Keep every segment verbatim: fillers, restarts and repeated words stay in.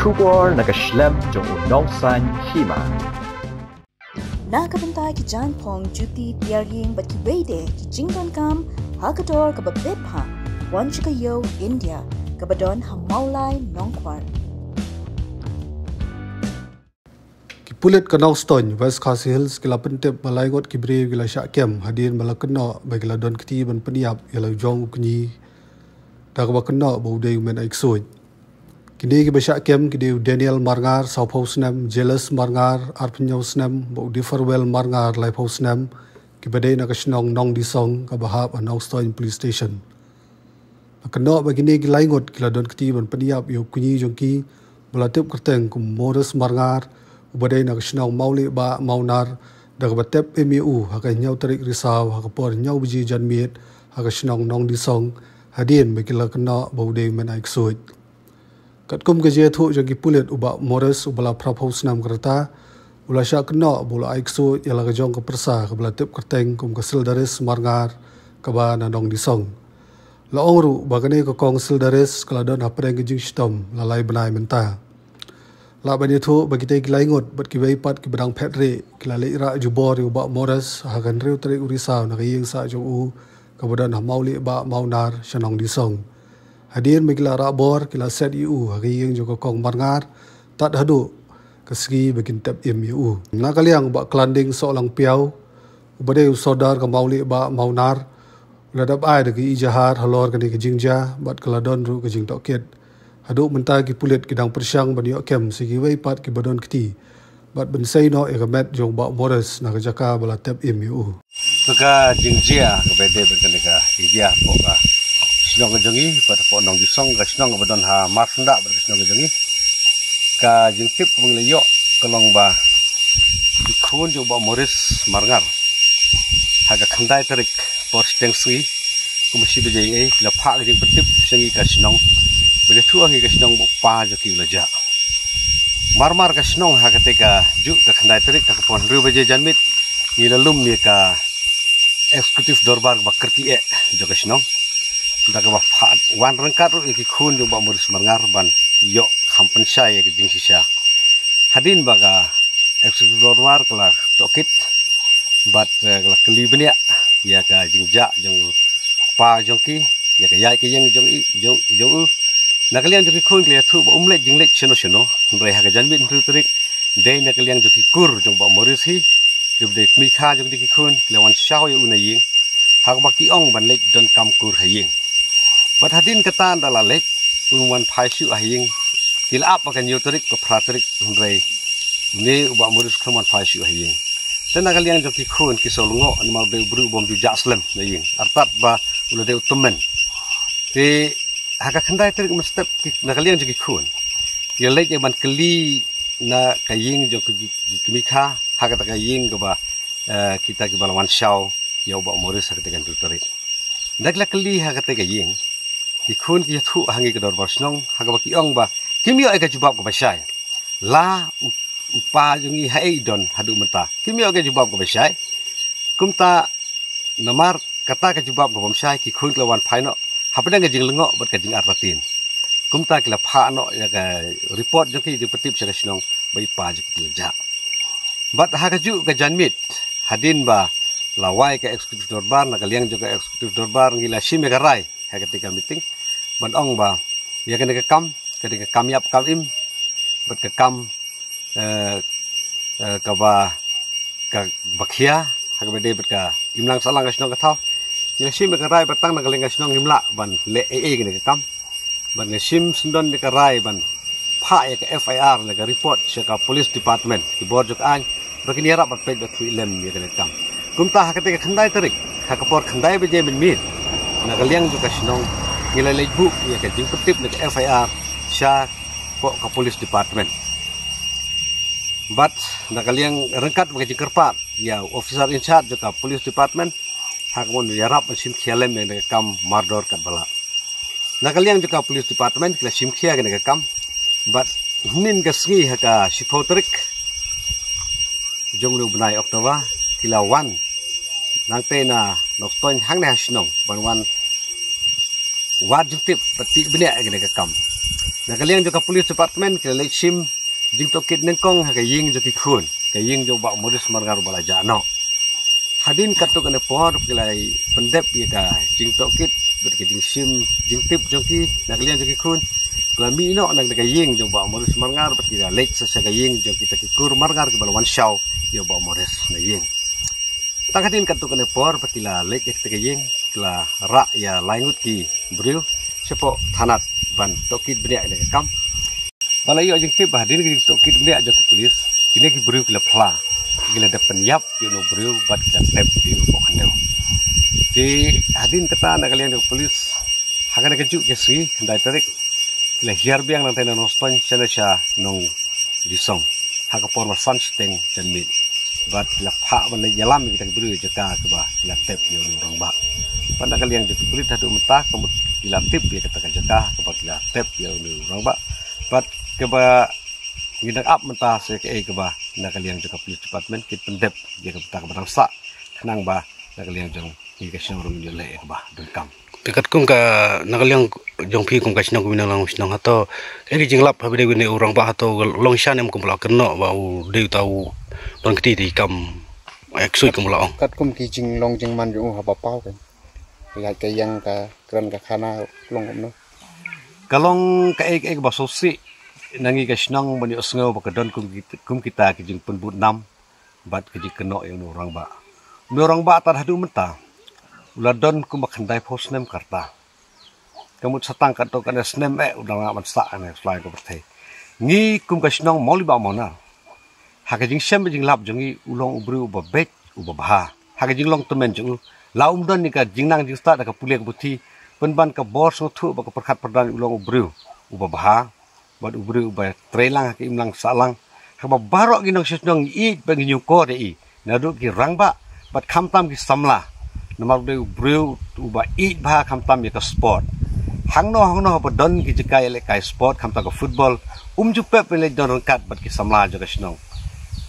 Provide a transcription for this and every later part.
Khubor na ka shlem jong u nongsan hima. Na ka bynta ki jaiñphong, juti, tiar ïing bad kiwei de ki jingdonkam ha ka dor kaba bit bha, wan sha ka ïew India kaba don ha Mawlai Nongkwar. Ki pulit ka Nongstoiñ, West Khasi Hills, ki la pyntip ba lai ngut ki briew ki la shah kem hadien ba la kynnoh ba ki la don kti ban pynïap ïa la jong u kñi da kaba kynnoh ba u dei u men ai ksuid. Kine kiba shah kem ki dei u Daniel Marngar, sawphew snem, Jealous Marngar, arphew snem, bad u Differwell Marngar, laiphew snem, kiba dei na ka shnong Nongdisong kaba hap ha Nongstoiñ Police Station. La kynnoh ba kine ki lai ngut ki la don kti ban pynïap ïa u kñi jong ki ba la tip kyrteng kum Morris Marngar, uba dei na ka shnong Mawliehbah Mawnar, da kaba tep im ïa u ha ka hynñiew tarik Risaw ha ka por hynñiew baje janmiet ha ka shnong Nongdisong, hadien ba ki la kynnoh ba u dei u men ai ksuid. Katkum ka jingïathuh jong ki pulit, u Bah Morris, uba la phraphew snem ka rta, u la shah kynnoh ba u la ai ksuid ïa la ka jong ka pyrsa kaba la tip kyrteng kum ka Sildaris Marngar, kaba na Nongdisong. La ong ruh ba kane ka kong Sildaris ka la don hapdeng ka jingshitom la lai bnai mynta. Lah ban ïathuh ba kitei ki lai ngut bad kiwei pat kiba dang phet rieh ki la leit rah jubor ïa u Bah Morris ha ka hynriew tarik u Risaw na ka ïing sah jong u kaba don ha Mawliehbah Mawnar sha Nongdisong. Hadien ba ki la rah bor, ki la set ïa u ha ka ïing jong ka kong Marngar tad haduh ka sngi ba kin tep im ïa u. Na ka liang u Bah Klanding Sohlangpiaw, uba dei u sordar ka Mawliehbah Mawnar, u la dep ai da ka ijahar halor kane ka jingjia bad ka la don ruh ka jingtohkit. Haduh mynta ki pulit ki dang pyrshang ban ïoh kem sa kiwei pat kiba don kti bad ban sei noh ïa ka met jong u Bah Morris na ka jaka ba la tep im ïa u. Ka jingjia kaba dei bad kane ka jingjia hapoh ka shnong ka jong ngi bad hapoh Nongdisong, ka shnong kaba don ha Marsyndah bad ka shnong ka jong ngi. Ka jingtip kaba ngi la ïoh ka long ba ki khun jong u Bah Morris Marngar ha ka khyndai tarik por shiteng sngi, kum shi baje ei, ki la phah ka jingpyntip sha ngi ka shnong, ba ïathuh ha ngi ka shnong ba u pa jong ki u la jah. Marmar ka shnong ha katei ka juh ka khyndai tarik ha ka por hynriew baje janmiet, ngi la lum ïa ka executive dorbar kaba kyrkieh jong ka shnong, da kaba phah wan ryngkat ruh ïa ki khun jong u Bah Morris Marngar ban ïoh kham pynshai ïa ka jingshisha. Hadien ba ka executive dorbar ka la tohkit bad, eh, ka la kylli bniah ïa ka jingjah jong u pa jong ki, ïa ka ïaid ka ïeng jong i, jong, jong u. Na ka liang jong ki khun ki la ïathuh ba um leit jingleit shano shano, hynrei ha ka janmiet hynriew tarik, dei na ka liang jong ki kur jong u Bah Morris hi, kiba dei kmie kha jong ki khun, ki la wan shaw ïa u na ïing ha kaba ki ong ban leit donkam kur ha ïing. Bad hadien kata ynda la leit, um wan phai shuh ha ïing. Ki la ap ha ka hynñiew tarik, ka phra tarik, hynrei une u Bah Morris khlem wan phai shuh ha ïing. Te na ka liang jong ki khun ki sngewlyngngoh namar ba u briew u bym ju jah slem na ïing, artat ba u la dei u tymmen. Te ha ka khyndai tarik mynstep ki, na ka liang jong ki khun ki la leit ïa ban kylli na ka ïing jong ki, ki, ki kmie kha, ha kata ka ïing kaba, eh, kita kiba la wan shaw ïa u Bah Morris ha katei ka hynriew tarik. Ynda ki la kylli ha katei ka ïing, ki khun ki ïathuh ha ngi ka dorbar shnong ha kaba ki ong ba kim ïoh ïa ka jubab kaba shai. La u, u pa jong ngi haei i don haduh mynta, kim ïoh ïa ka jubab kaba shai. Kumta namar kata ka jubab ka bym shai, ki khun ki la wan phai noh hapdeng ka jinglyngngoh bad ka jingartatien. Kumta ki la phah noh ïa ka report jong ki, jingpyntip sha ka shnong ba i pa jong ki la jah. Bad ha kajuh ka janmiet, hadien ba la wai ka executive dorbar, na ka liang jong ka executive dorbar ngi la shim ïa ka rai ha katei ka meeting ban ong ba ïa kane ka kam ka dei ka kam ïap kam im, bad ka kam, eh, eh, kaba, kaba khia ha kaba dei bad ka imlang sahlang ka shnong ka thaw. Ngi la shim ïa ka rai ba tang na ka liang ka shnong ngim lah ban leh ei ei kane ka kam. Bad nga shim sngewdon ïa ka rai ban phah ïa ka F I R ne ka report sha ka police department, ki bor jong ka aiñ, ba kin ïarap ban peit bad khuid lem ïa kane ka kam. Kumta ha katei ka khyndai tarik ha ka por khyndai baje mynmiet, na ka liang jong ka shnong ngi la leit buh ïa ka jingpyntip ne ka F I R shapoh ka police department. Bad na ka liang ryngkat bad ka jingkyrpad ïa u officer in charge jong ka police department, ha kaba un ïarap ban shim khia lem ïa kane ka kam mardor katba lah. Na ka liang jong ka police department ki la shim khia ïa kane ka kam. Bad hynnin ka sngi ha ka shiphew tarik jong une u bnai October, ki la wan nangtei na Nongstoiñ hangne ha shnong ban wan wad jingtip bad tih bniah ïa kane ka kam. Na ka liang jong ka police department ki la leit shim jingtohkit nyngkong ha ka ïing jong ki khun, ka ïing jong u Bah Maurice Marngar ba la jah noh. Hadien katto katne por ki la pyndep ïa ka jingtohkit bad ka jingshim jingtip jong ki na ka liang jong ki khun. Ki la mih noh na ka ïing jong u Bah Maurice Marngar bad ki la leit sa sha ka ïing jong kita ki kur Marngar kiba la wan shaw ïa u Bah Maurice na ïing. Tang hadien katto katne por ba ki la leit ïa kata ka ïing, ki la rah ïa lai ngut ki briew shapoh thanat ban tohkit bniah ïa ka kam. Ba la ïoh jingtip ba hadien ka jingtohkit bniah jong ki pulit, kine ki briew ki la phla, ki la dep pynïap ïa uno u briew bad ki la tep ïa u hapoh khyndew. Te hadien kata na ka liang jong ki pulit, ha kane ka juh ka sngi, khyndai tarik, ki la hiar biang nangtai na Nongstoiñ shane sha Nongdisong ha ka por ba san shiteng janmiet. Bad ki la phah ban leit ïalam ïa kita ki briew ïa jaka kaba ki la tep ïa une u rangbah. Bad na ka liang jong ki pulit haduh mynta ka mut ki la tip ïa kata ka jaka kaba ki la tep ïa une u rangbah. Bad kaba ngi dang ap mynta sa kaei kaba na ka liang jong ka police department ki pyndep ïa kata kaba dang sah khnang ba na ka liang jong ngi ka shnong ruh ngin ïoh leh ïa kaba donkam. Te katkum ka, na ka liang jong phi kum ka shnong, kumne lang shnong, hato kaei ka jinglap haba dei une u rangbah, hato long shisha ne em kumba la kynnoh ba u dei uta u don kti te i kam, eh, ksuid kumba la ong? Katkum ki jinglong jingman jong u haba paw ka, ïa ka ïing ka kren ka khana long kumno? Ka long kaei kaei kaba sngewsih na ngi ka shnong ban ïohsngew ba ka don kum ki, kum kita ki jingpynbud nam bad ka jingkynnoh ïa une u rangbah. Une u rangbah tad haduh mynta u la don kumba khyndaiphew snem ka rta. Ka mut sa tang katto katne snem eh u dang lah ban sah ha kane ka sla jong ka pyrthei. Ngi kum ka shnong Mawlai Bah Mawnar, ha ka jingshem bad jinglap jong ngi u long u briew uba beit uba bha. Ha ka jinglong tymmen jong u, la um don ïa ka jingnang jingstad ha ka pule ka puthi, pynban ka bor sngewthuh bad ka pyrkhat pyrdon, u long u briew uba bha bad u briew uba trei lang ha ka imlang sahlang. Haba baroh ki nongshong shnong ngi ïeit bad ngi ñiewkor ïa i, naduh ki rangbah bad khamtam ki samla. Namar u dei u briew uba ïeit bha khamtam ïa ka sport. Hangno hangno haba don ki jaka ïalehkai sport khamtam ka football, um ju pep ban leit don ryngkat bad ki samla jong ka shnong.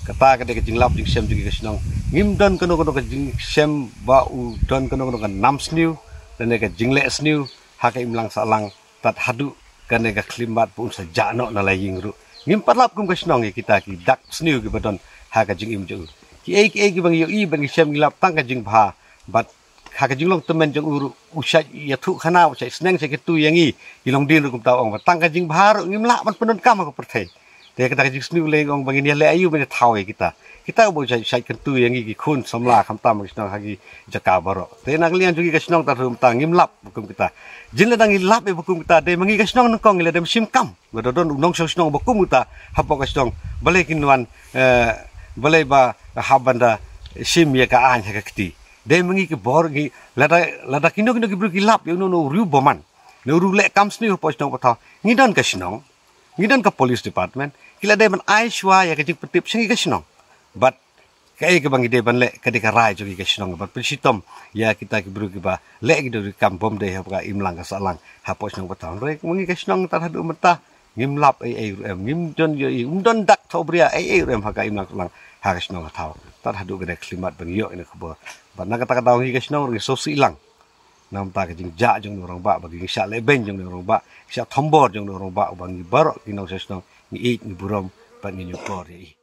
Kata ka dei ka jinglap jingshem jong ngi ka shnong. Ngim don kano kano ka jingshem ba u don kano kano ka nam sniew lane ka jingleh sniew ha ka imlang sahlang. Tad haduh kane ka khyllipmat ba un sa jah noh na la ïing ruh, ngim pat lap kum ka shnong ïa kita ki dak sniew kiba don ha ka jingim jong u. Kiei kiei kiba ngi ïohi bad ngi shem ngi lap tang ka jingbha. Bad ha ka jinglong tymmen jong u ruh u shait ïathuh khana, u shait sneng, shait kyntu ïa ngi ki longdien ruh kumta, ong ba tang ka jingbha ruh ngim lah ban pyndonkam ha ka pyrthei. Te kata ka jingsniew lei ong ba ngin ïaleh aïu ban ïathaw ïa kita. Kita uba shait, shait kyntu ïa ngi ki khun samla khamtam ki shnong ha ki jaka baroh. Te na ka liang jong ngi ka shnong tad haduh mynta ngim lap ba kum kita. Jin lada ngi lap ïa ba kum kita, dei ma ngi ka shnong nyngkong ngi la dei shim kam. Ba da don u nongshong shnong ba kum kita hapoh ka shnong, balei kin wan, eh, balei ba hap ban da shim ïa ka aiñ ha ka kti. Dei ma ngi ki bor ngi, lada, lada kino kino ki briew ki lap ïa uno uno u riewbymman, ne u riewleh kam sniew hapoh shnong ba thaw, ngi don ka shnong. Ngi don ka police department, ki la dei ban ai shuwa ïa ka jingpyntip sha ngi ka shnong. Bad kaei kaba ngi dei ban leh ka dei ka rai jong ngi ka shnong ban pynshitom ïa kita ki briew kiba leh ki dei kam bym dei ha ka imlang ka sahlang hapoh shnong ba thaw. Hynrei ma ngi ka shnong tad haduh mynta ngim lap ei ei ruh em, ngim don ïohi, um don dak thohbria ei ei ruh em ha ka imlang sahlang ha ka shnong ka thaw. Tad haduh ka dei ka khyllipmat ba ngi ïoh ïa kane ka khubor. Bad na kata ka daw ngi ka shnong ruh ngi sngewsih lang namar ka jingjah jong une u rangbah, ba ka jingshah lehbeiñ jong une u rangbah, ka jingshah thombor jong une u rangbah uba ngi baroh ki nongshong shnong ngi ïeit, ngi burom bad ngi ñiewkor ïa i.